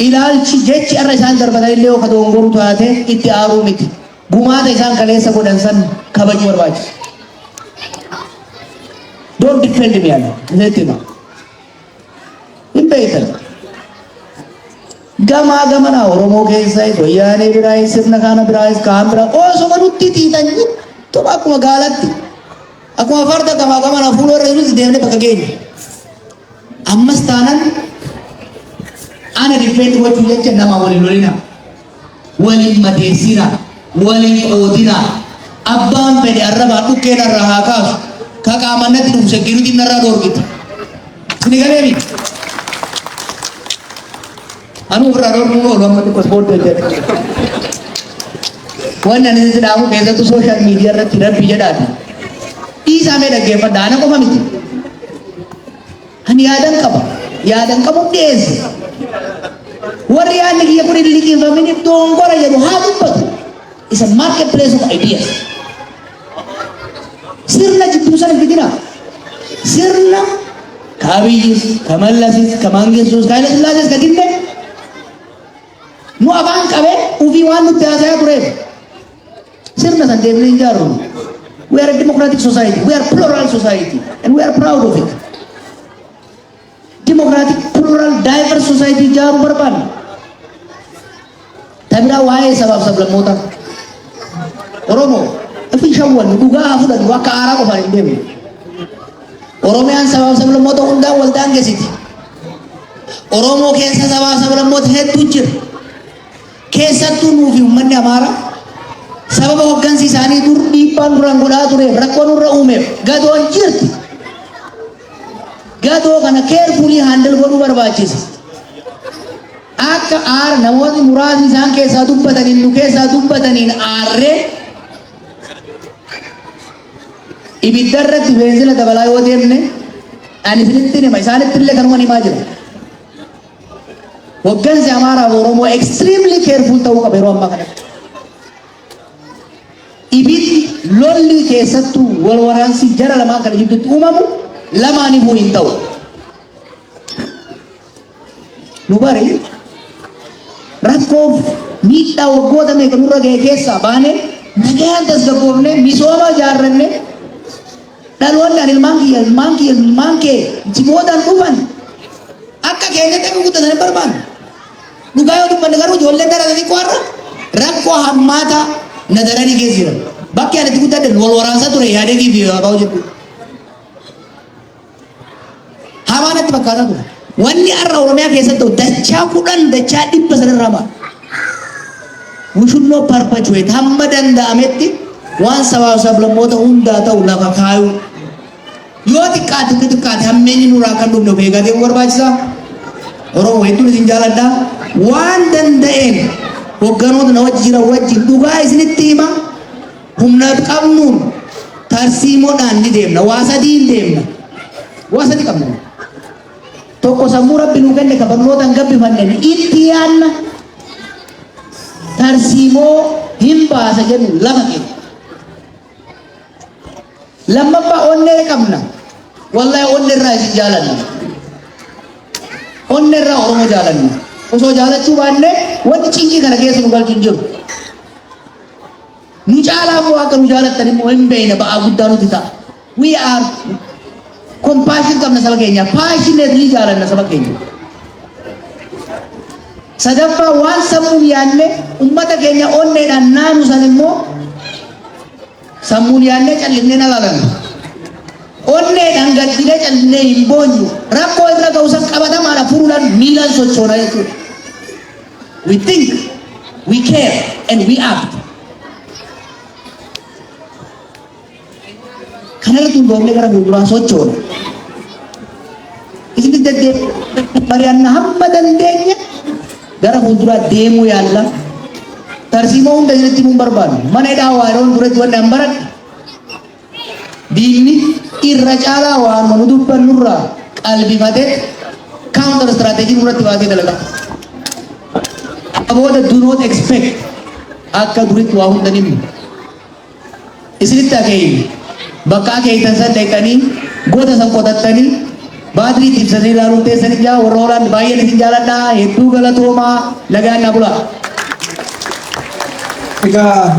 ilaalchi jechi irra isaan darbatan illee yoo ka dogongoru taate itti aaruu miti. Gumaata isaan kaleessa godhan san kabajuu barbaachisa. Don't defend me, ala. Isinitti hima. Hin beektan. Gamaa gamanaa Oromoo keessaayis, wayyaanee biraayis, sirna kana biraayis, kaan biraa osoma nutti xiixan tuma akkuma gaalatti, akkuma farda gamaa gamanaa fuula irra jirus deemnee bakka geenye. Ammas taanan ana defend gochuu jecha nama waliin lolina, waliin madeessina, waliin qoodina. Abbaan fedhe arrabaan dhukkeen irraa haa kaasu. Ka qaamaan natti dhufu security narraa dhoorgite. Sini galee miti. Anu ofirraa dhoorguu oolu amma xiqqoo ispoortii hojjedhe. Wanni ani isin dhaamu, keessattuu social media irratti, Rabbi jedhaati. Dhiisaa, mee dhaggeeffadha, ana qofa miti. Ani yaadan qaba. Yaadan qabu dhiyeesse. Warri yaadni kiyya kun hin liqinfamin dongora jedhu haa dubbatu. It's a marketplace of ideas. Sirna jidduu sana fidina. Sirna ka Abiyyis, ka Mallasis, ka Mangistuus, ka Haile Sillaasees, ka dinne nu afaan qabee ufii waan nutti haasayaa tureef sirna san deemnee hin jaarru. We are a democratic society. We are plural society and we are proud of it. Democratic, plural, diverse society ijaaruu barbaanna. Tabiraa waa'ee sabaaf sablammoota. Oromoo ifin shawwannu, dhugaa haa fudhannu, akka aaraa qofaan hin deemne. Oromiyaan sabaaf sablammoota hundaan wal daangessiti. Oromoo keessa sabaaf sablammoota hedduu jira. Keessattuu nuufi uummanni Amaaraa sababa hoggansi isaanii dur dhiibbaan duraan godhaa tureef, rakkoo nurra uumeef gadoon jirti. Gadoo kana carefully handle godhuu barbaachisa. Akka aara namoonni muraasni isaan keessaa dubbataniin, nu keessaa dubbataniin aarree ibidda irratti beenzila dabalaa yoo deemne, ani isinitti hima, isaanitti illee kanuma himaa jira. Hoggansi Amaaraa fi Oromoo extremely careful ta'uu qaba yeroo ammaa kanatti. Ibiddi lolli keessattuu wal waraansi jara lamaan kana gidduutti uumamu lamaanifuu hin ta'u. Nu bari rakkoof miidhaa waggoota meeqa nurra ga'e keessaa baane, nagaan tasgabboofne, misooma ijaarranne, dhaloonni ani ilmaan kiyya, ilmaan kiyya, ilmaan kee si boodaan dhufan akka keenyatti akka guddatan hin barbaannu. Dhugaa yoo dubbanne garuu ijoolleen dara xixiqqoo har'a rakkoo hammaataa na daranii keessa jiran. Bakki ani itti guddadhe wal waraansa ture Yaadegii fi Abaa'oo jedhu. Hamaa natti fakkaataa ture. Wanni har'a Oromiyaa keessatti ta'u dachaa 10, dachaa 100 sanirraa maal? We should not perpetuate. Hamma danda'ametti waan sabaaf sablammoota hundaa ta'u lafa kaayuu. Yoo xiqqaate hundi xiqqaate hammeenyi nurraa kan dhufne of eegaa deemuu barbaachisa. Oromoo, hedduun isin jaaladha. Waan danda'een hogganoota na wajji jiran wajjin dhugaa isinitti hima. Humna qabnuun tarsiimoodhaan ni deemna. Waa sadiin deemna. Waa sadi qabna. Tokko, sammuu Rabbi nuu kenne ka barnootaan gabbifanne itti yaadna. Tarsiimoo hin baasa jennu lafa keenya. Lammaffaa, onnee qabna. Wallahi onnee irraa isin jaalanna. Onnee irraa Oromoo jaalanna. Osoo jaalachuu baanne wanti cinqii kana keessa nu galchu hin jiru. Nu caalaa immoo akka nu jaalattan immoo hin beekna, ba'aa guddaa nuti ta'a. We are compassion qabna saba keenya. Passionately jaalanna saba keenya. Sadaffaa, waan sammuun yaadne ummata keenya onneedhaan naanu san immoo sammuun yaadnee callisnee alaalanna. Onneedhaan gaddinee callisnee hin boonyu. Rakkoo irra ga'u san qabatamaadhaan furuudhaan miilaan sochoona jechuudha. We think, we care and we act. Kanarratti hundoofnee gara fuulduraa sochoona. Isin deddeebi'ee mari'anna, hamma dandeenye gara fuulduraa deemuu yaalla. Tarsiimoo hunda isinitti himuun barbaadu. Mana hidhaa waa yeroon turetti wanni an baradhe, diinni irra caalaa waanuma nu dubbannurraa qalbifatee counter strategy nurratti baasee dalagaa. Booda do not expect akka duritti waa hunda nimmu. Isinitti akeeyne. Bakka akeeytan san dhaqanii goota san qotattanii baatirii itti ibsatanii ilaaluun teessanii jaa. Warra Hoolaan, baay'een isin jaaladha. Hedduu galatoomaa, nagaan na bulaa. Egaa,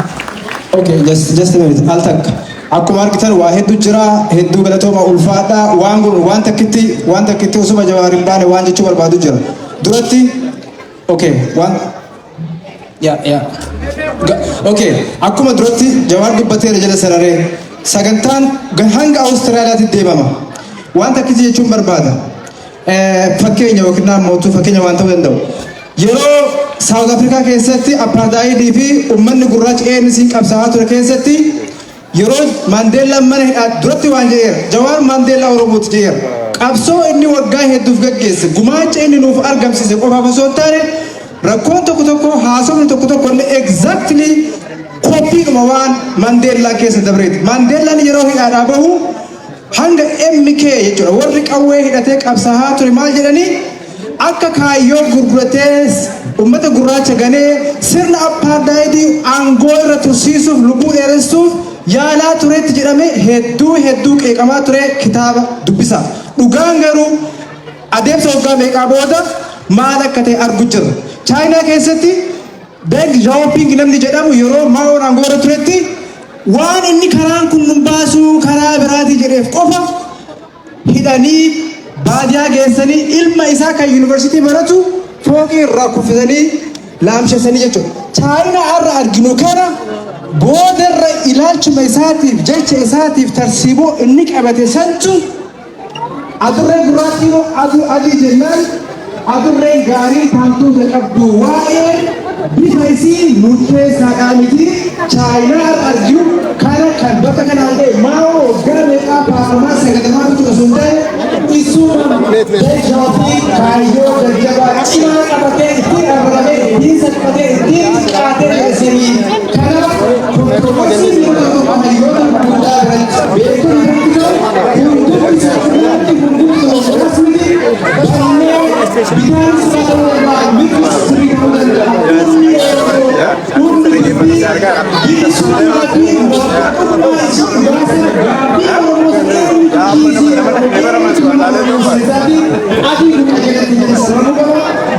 okay, just a minute, al takka. Akkuma argitan waa hedduu jira, hedduu galatooma, ulfaadha. Waan kun waan takkitti osuma Jawaar hin baane waan jechuu barbaadu jira. Duratti, okay, waan yaa yaa okay, akkuma duratti Jawaar dubbateera jala sararee sagantaan hanga Awustiraaliyaatti deemama. Waan takkitti jechuun barbaada. Fakkeenya yookiin ammoo fakkeenya waan ta'uu danda'u. Yeroo South Africa keessatti apartheid fi uummanni gurraachi ANC qabsaa'aa ture keessatti, yeroo Maandeellaan mana hidhaa duratti waan jedheera. Jawaar Maandeellaa Oromooti jedheera. Qabsoo inni waggaa hedduuf gaggeesse, gumaacha inni nuuf argamsiise qofaaf osoo hin taane, rakkoon tokko tokko, haasofni tokko tokko illee exactly kopiidhuma waan Maandeellaan keessa dabreeti. Maandeellaan yeroo hidhaadhaa bahu hanga MK jechuudha, warri qawwee hidhatee qabsaa'aa ture maal jedhanii, akka kaayyoo gurguratee ummata gurraacha ganee sirna apartheid aangoo irra tursiisuuf, lubbuu dheeressuuf yaalaa turetti jedhame hedduu hedduu qeeqamaa ture. Kitaaba dubbisa. Dhugaan garuu adeemsa waggaa meeqaa booda maal akka ta'e argu jirra. Chaayinaa keessatti Deng Xiaoping namni jedhamu yeroo Maoon aangoo irra turetti waan inni karaan kun nun baasuu, karaa biraatii jedheef qofa hidhanii baadiyaa geessanii ilma isaa kan yuunivarsiitii baratu fooqii irraa kuffisanii laamshessanii jechuudha. Chaayinaa har'a arginu kana boodarra ilaalchuma isaatiif, jecha isaatiif, tarsiimoo inni qabate santu adurree gurraattii moo aduu adii jennaan adurreen gaarii taantuuta qabdu waa'ee bifa isii murteessaadhaa miti. Chaayinaa har'a arginu kana kan bakka kanaan ga'e Maa'oo waggaa meeqaa paarlaamaa sagadamaa ture osoo hin ta'e, isuma Deng kaayyoo jajjabaa cimaa qabatee ittiin arrabamee, ittiin salphatee, ittiin xiqqaatee geessanii. Kanaaf controversyn yeroo tokko hayyoota gurguddaa biratti, beektota biratti ta'u hundumti salphinaatti hundumti miti. Barnee bitaan isaa ta'uu danda'a, Bilisummaa Rabbiin waaqummaa isii baase gaaffii Oromoo eenyutu kiisii Oromoo, eenyutu mana Oromoo keessatti adii kun qajeelatti jedhe sababuu qaba.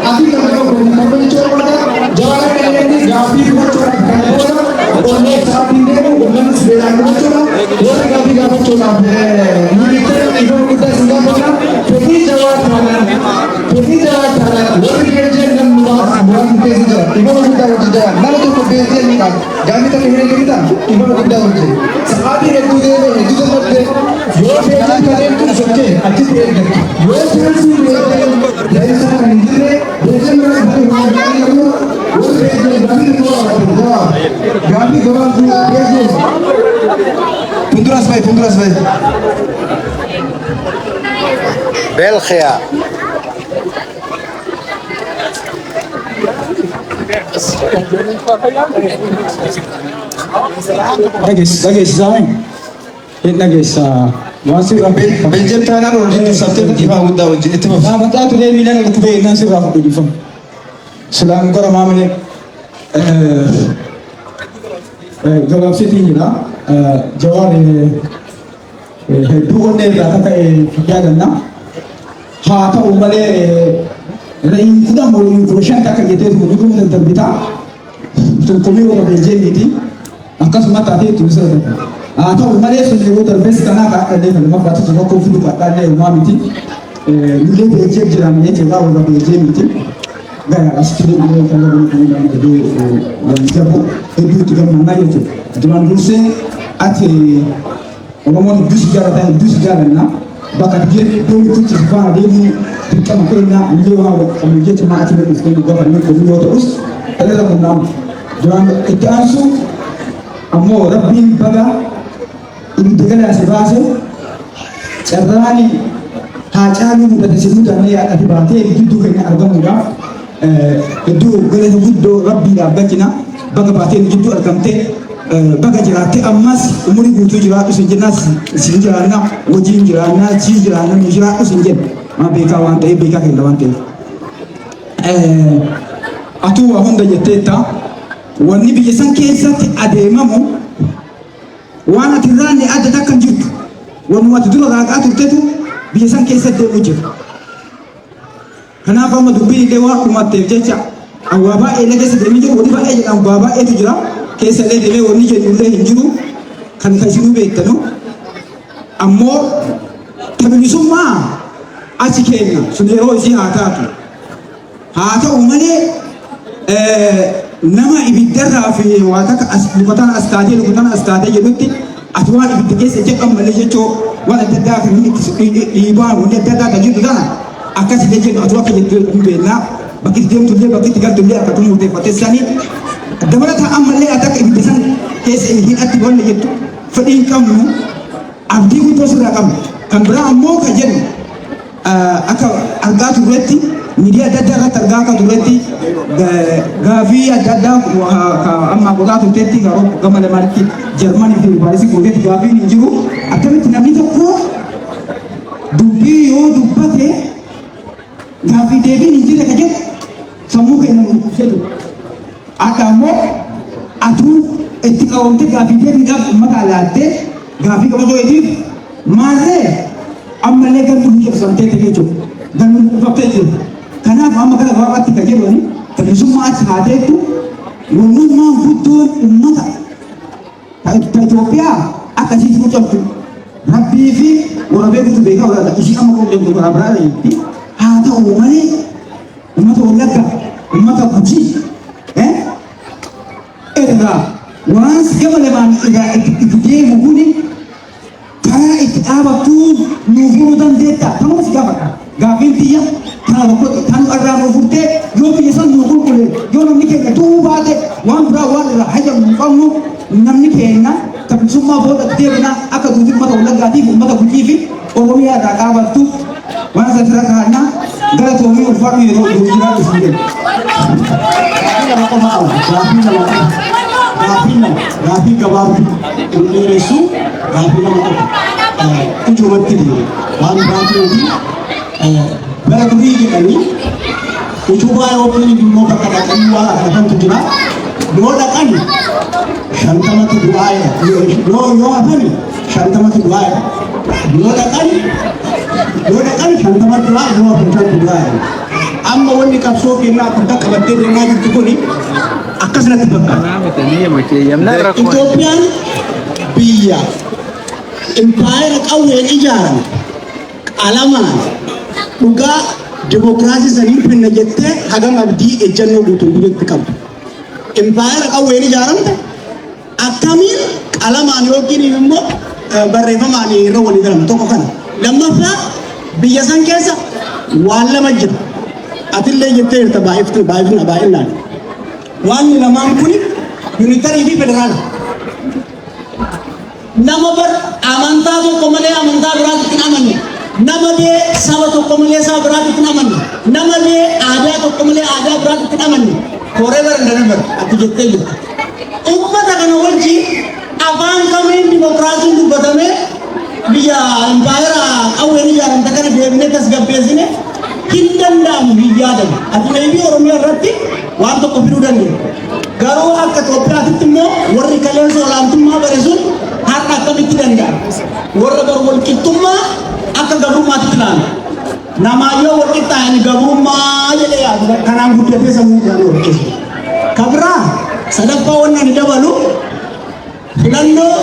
Adii nama tokko kafalchuu barbaada. Jawaar qajeelatti gaaffii fudhachuudhaaf kana booda onnee isaatiin deemu uummannis beelaan dhumachuudha. Warri gaaffii gaafachuudhaaf ministeera dhiifama guddaa isin gaafata. Fedhii Jawaar taanaan, fedhii Jawaar taanaan, warri Beeljeem namni muraasni keessa jira. Dhiifama guddaa wajjin Jawaar nama tokko Beeljeemiidhaan gaaffii takka hin eegamita. Dhiifama guddaa wajjin. Sa'aatii hedduu deeme, hedduu dadhabde. Yoo Beeljeem kan deemtu sochee achitti eeggattu. Yoo Cheelsii Beeljeem leensaa kan hin jirre Beeljeem irraa dhufanii waan gaarii qabu. Warri Beeljeem gaaffii tokko gaafatu Jawaar. Gaaffii gabaabduu Beeljeem. Fuulduras bahi, fuulduras bahi. België. Dhageessisaa hin dhageessaa waan sirraa Beeljeem taanaan ol sabtee dhiifama guddaa wajjin itti fufi. Gaafataa turee miilaan irratti ba'e innaan sirraa fudhu dhiifama. Silaan gara maamilee gabaabseetiin jira. Jawaar hedduu onnee irraa akka ka'e yaadanna. Haa ta'u malee re'ii 10 moo 15 akka jettee tokko duruma daddarbitaa. Tokkomii warra Beeljeemiiti. Akkasuma taatee itti misira darbe. Haa ta'u malee sun yeroo darbes kanaa kaadhallee kan lamaffaatti tokko fidu kaadhallee uumaa miti. Nullee Beeljeem jiraanne jechuudha warra Beeljeemiiti. Gara asitti deemnee kan lafa kan jedhee waan jabu hedduu itti gammannaa jechuudha. Duraan dursee ati Oromoon hedduu si jaalata, hedduu si jaalanna. Bakka ati deemtutti si faana deemuu dirqama keenya illee waan qabnu jecha maa ati dhuftee nu gaafanne komii yoo ta'us irra qunnaamu. Duraan itti aansu ammoo Rabbiin baga ibidda galaa si baase. Carraan haa caaluu mudate si mudannee ati baatee gidduu keenya argamuudhaaf hedduu galata guddoo Rabbiidhaaf galchina. Baga baatee gidduu argamtee, baga jiraatte. Ammas umurii guutuu jiraadhu sin jenna. Sin jiraanna, wajjin jiraanna, si jiraanna, nu jiraadhu sin jenna. Waan beekaa waan ta'eef, beekaa keenya waan ta'eef. Atuu waa hunda jetteetta. Wanni biyya san keessatti adeemamu waan ati irraanne adda takka hin jirtu. Wanuma ati dura raaqaa turtetu biyya san keessatti deemu jira. Kanaaf amma dubbiin illee waan dhumatteef jecha waa baay'ee illee keessa deemee jiru, wanni baay'ee jedhamu waa baay'eetu jira. Keessa illee deemee wanni jennu illee hin jiru. Kan isinuu beektanu. Ammoo bilisummaa achi keenya sun yeroo isii haa taatu. Haa ta'u malee nama ibiddarraa fi waa takka as lukataan as taatee, lukataan as taatee jedhutti ati waan ibidda keessa jedhan malee jechuu waan adda addaa kan inni itti dhiibaa wanni adda addaa kan jirtu tana akkasillee jennu atu akka jettu hin beeknaa. Bakki itti deemtullee, bakki itti galtullee akka murteeffatte sanii dabalataa ammallee ati akka ibidda san keessa hidhatti wanni jettu fedhii hin qabnu, abdii guddoo sirraa qabnu. Kan biraa ammoo kan jennu akka argaa turretti, miidiyaa adda addaa irratti argaa akka turretti, gaafii adda addaa amma godhaa turtetti gama lamaanitti Jarmanii fi Paarisii gootetti gaafiin hin jiru. Akkamitti namni tokko dubbii yoo dubbate gaafii deebiin hin jirre ka jedhu sammuu keenya nu dhukkubsee ture. Akka ammoo atuu itti qabamtee gaafii deebiidhaaf uummata laattee gaafii qabachuu keetiif maarree ammallee gannu nu cabsamtee jechuudha. Gannu nu dhufattee jirta. Kanaaf amma gara gabaabaatti kan jedhani bilisummaa achi haateettu wannummaan guddoon uummata ta Itoophiyaa akka isii fuucamtu Rabbii fi warra beekutu beekaa warra isii amma qulqulleessu karaa biraa jetti. Haa ta'u malee uummata Wallagga, uummata Gujii irraa waan gama lamaan irraa itti deemu kuni karaa itti dhaabattuu nuu furuu dandeetta. Kanuma si gaafadha. Gaaffiin tiyya kana tokko kan irraa nuu furtee yoo biyya san nuu qulqulle, yoo namni keenya du'uu baate, waan biraa waan irraa hajamu hin qabnu. Namni keenya bilisummaa booda deebina akka duuti uummata Wallaggaatiif, uummata Gujii fi Oromiyaa irraa dhaabattu waan isa fira kaannaa. Galatoomii, ulfaadhu, yeroo jiraatu isin jedhu. Gaaffii lama qofa qaba. Gaaffii lama qofa. Gaaffii lama. Gaaffii gabaabduu. Hin dheeressu. Gaaffii lama qofa. Ijumatti deema. Waan biraatii miti. Bara durii jedhanii utubaa yookiin immoo bakka dhaqanii waa kadhatantu jira. Yoo dhaqan 50tu du'aa'edha. Yoo hafan 50tu du'aa'edha. Yoo dhaqan 50tu du'aa, yoo hafan 5tu du'aa'edha. Amma wanni qabsoo kennaa akka qabattee deemaa jirtu kuni akkas natti fakkaata. Itoophiyaan biyya impaayera qawween ijaarame qalamaan dhugaa dimokiraasii sanii finna jettee hagam abdii ejjennoo guutuu guutuutti qabdu. Impaayera qawween ijaaramte akkamiin qalamaan yookiin immoo barreeffamaan irra walii galama tokko kana. Lammaffaa, biyya san keessa waan lama jira. Atillee jettee jirta baay'iftu baay'ifna baay'inaan. Waan lamaan kuni unitary fi federaala. Nama bar amantaa tokko malee amantaa biraatti hin amanne. Nama bee saba tokko malee saba biraatti hin amanne. Nama bee aadaa tokko malee aadaa biraatti hin amanne. Forever and ever ati jettee jirta. Ummata kana wajjin afaan kamiin dimokiraasiin dubbatamee biyya impaayera qawween ijaaramte kana deebinee tasgabbeessine hin danda'amu, hin yaadamu. Ati maybe Oromiyaa irratti waan tokko fiduu dandeenya. Garuu akka Itoophiyaatitti immoo warri kaleessa olaantummaa bare sun har'a akkamitti danda'a? Warra bar walqixxummaa akka gabrummaatti ilaalu. Namaayyoo walqixxaa'in gabrummaa jedhee yaadu, kanaan guddatee sammuu isaanii wal keessa. Kabraa sadaffaa wanni ani dabalu, filannoo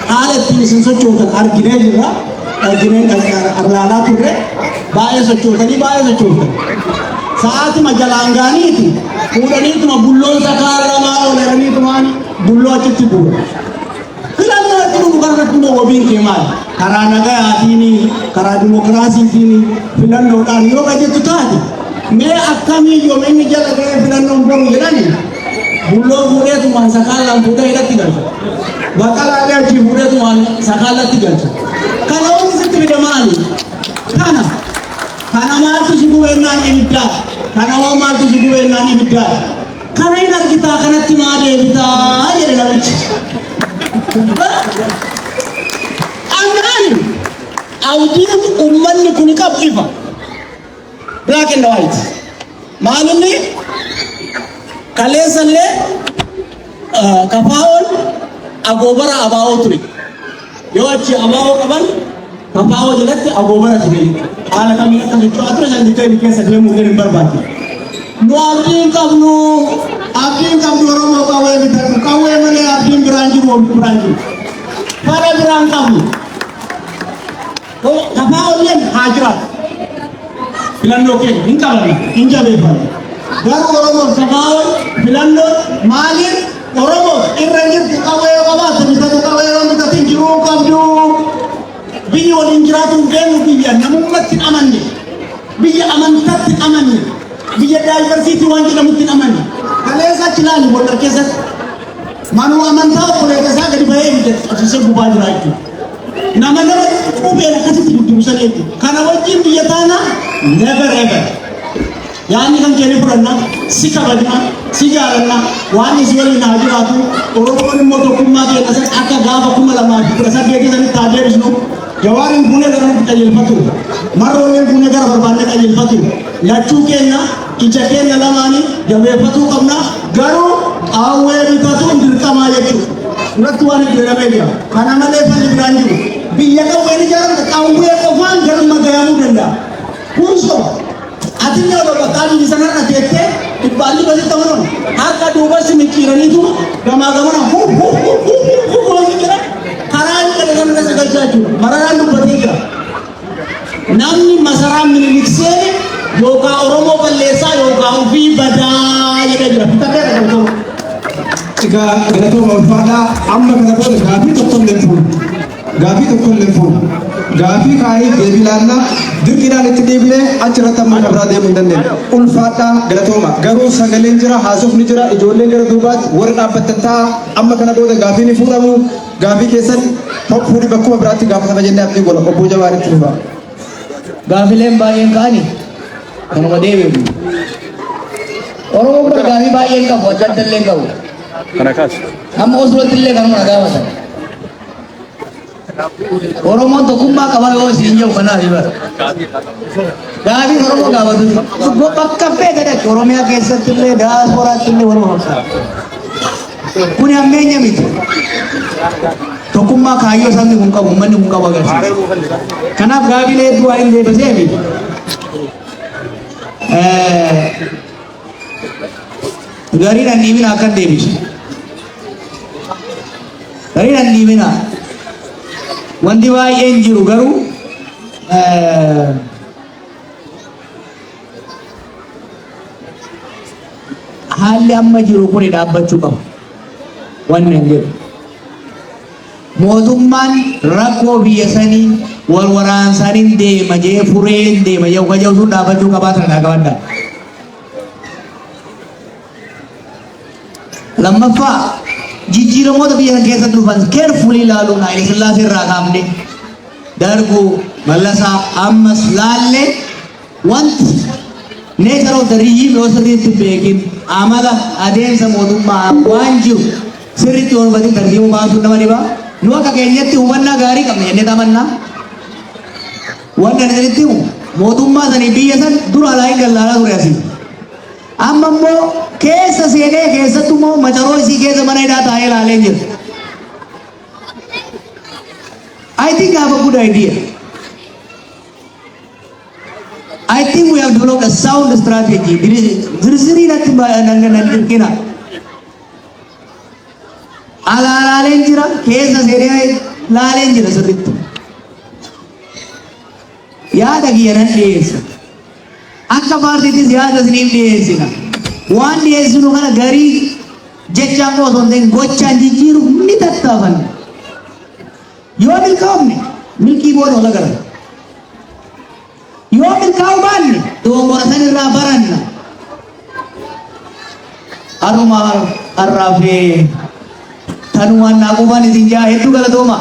haala ittiin isin sochootan arginee jirra. Arginee ilaalaa turre, baay'ee sochootanii, baay'ee sochootan. Sa'aatima jalaan gaaniiti fuudhaniituma bulloon sakaalamaa ooleraniitumaan bulloo achitti bu'u. Filannoo itti dhufu kanarratti immoo wabiin kee maali? Karaa nagayaatiin, karaa dimokiraasiitiin filannoodhaan yoo qajettu taate, mee akkamii yoom inni jala ga'ee filannoon boru jedhani bulloo fuudheetumaan sakaalaan fuudhee hidhatti galcha. Baqalaalee achii fuudheetumaan sakaallatti galcha. Kana wanti sitti fide maali? Kana. Kana maaltu si gubennaan ibiddaa? Kana hoo maaltu si gubennaan ibiddaa? Kana hin argitaa, kanatti maa deebitaa jedhe namichi. Ani abdiin uummanni kun qabu ifa. Black and white. Maalinni kaleessallee kafaa'oon agoobara abaa'oo ture. Yoo achi abaa'oo qaban, kafaa'oo jalatti agoobara ture. Haala kamiin akka socho'aa ture san detail keessa deemuu hin barbaadu. Nu abdii hin qabnu, abdii hin qabnu. Oromoo qawwee bitatu, qawwee malee abdiin biraan jiru, abdiin biraan jiru. Fara biraan qabnu. Kafaa'oolleen haa jiraatu. Filannoo keenya hin qabanne, hin jabeeffanne. Garuu Oromoof kafaa'oon filannoon maaliin Oromoof irra jirtu? Qawwee yoo qabaatte bitatu, qawwee yoo bitatin jiruu qabdu. Biyyi waliin jiraatu hin beeknu, biyya namummaatti hin amanne, biyya amantaatti hin amanne, biyya diversity waan jedhamutti hin amanne. Kaleessa achi ilaali, Gondar keessatti. Manuu amantaa obboleessa isaa gadi bahee ibidda qabsiisee gubaa jira jechuudha. Nama nama qubeen akkasitti guddimsan jechuudha. Kana wajjin biyya taana, never ever. Yaadni kan keenya fudhanna, si kabajna, si jaalanna, waan isi waliin haa jiraatu. Oromoon immoo tokkummaa keenya san akka gaafa 2018 sanitti haa deebisnu. Jawaariin fuunee gara nutti qajeelfatu. Marroolleen fuunee gara barbaanne qajeelfatu. Lachuu keenya ija keenya lamaanii jabeeffatuu qabna. Garuu qawwee bitatuun dirqamaa jechuudha. Irratti waan itti jedhamee jira. Kana malee falli biraan jiru. Biyya qawween ijaaramte qawwee qofaan galma gayamuu danda'a. Kun soba. Ati illee odoo bakka biyyi sanarra teettee dhibbaan dhibba sitti amanuun harka duubatti micciiraniitu gamaa gamana hu hu hu hu hu hu hu jedhan karaa inni dhaqan irra si galchaa jechuudha. Mararaan dubbatee jira. Namni masaraa Minilik seene yookaan Oromoo balleessaa yookaan ofii badaa jedhee jira. Fitatee dhaqan. Egaa galatooma, ulfaadhaa. Amma kana booda gaafii tokko illee fuunu. Gaafii tokko illee fuunu. Gaafii kaanii deebii laannaa dirqiidhaan itti dhiibnee achirratti amma kan biraa deemuu hin dandeenye. Ulfaadhaa, galatooma. Garuu sagaleen jira, haasofni jira, ijoolleen gara duubaatti warri dhaabbattan ta'a. Amma kana booda gaafii ni fuudhamu. Gaafii keessan fuudhii bakkuma biraatti gaafatama jennee abdii godha. Obbo Jawaaritti dhufa. Gaafileen baay'een ka'anii kanuma deebi'u. Oromoon bara gaafii baay'een qabu, adda adda illee qabu. Kana kaas. Amma Oslootti illee kanuma na gaafatan. Oromoon tokkummaa qaba yoo isin jedhu kanaaf bara. Gaafiin Oromoo gaafatu bakka feete dhaqi, Oromiyaa keessatti illee daasporaatti illee waluma fakkaata. Kuni hammeenya miti. Tokkummaa kaayyoo sabni kun qabu, uummanni kun qabu agarsiisa. Kanaaf gaafilee hedduu waan hin deebiseefi. Gariin an dhiibina akkan deebisu. Gariin an dhiibina. Wanti baay'een jiru garuu haalli amma jiru kun dhaabbachuu qaba. Wanni hin jedhu. Mootummaan rakkoo biyya sanii wal waraansaniin deema jee fureen deema jee kaja sun dhaabbachuu qabaa sana qabadha. Lammaffaa, jijjiiramoota biyya sana keessatti dhufan carefully ilaaluun, Haile Sillaasee irraa kaafne, Darguu, Mallasaa, ammas laallee, wanti nature of the regime yoo sirriitti beekin, amala adeemsa mootummaa waan jiru sirriitti yoo hubatin, tartiiba baasuun nama dhiba. Nu akka keenyatti hubannaa gaarii qabna jennee tamannaa. Wanni ani isinitti himu, mootummaa sanii biyya san dura alaa hin gallaalaa ture asii. Amma immoo keessa seenee, keessattuu immoo macaroo isii keessa mana hidhaa taa'ee ilaalee jira. I think I have a good idea. I think we have developed a sound strategy. Zirzirii natti nan dirqina. Alaa laaleen jira, keessa seenee laaleen jira sirriitti. Yaada kiyya nan dhiyeessa. Akka paartiittis yaada isiniif dhiyeessina. Waan dhiyeessinu kana garii jechaan qofa osoo hin ta'in gochaan jijjiiruuf ni tattaafanna. Yoo milkaa'umne milkii booda ol agarra. Yoo milkaa'uu baanne dogongora san irraa baranna. Har'uma har'aaf tanumaan naa qubaan isin jaa, hedduu galatooma.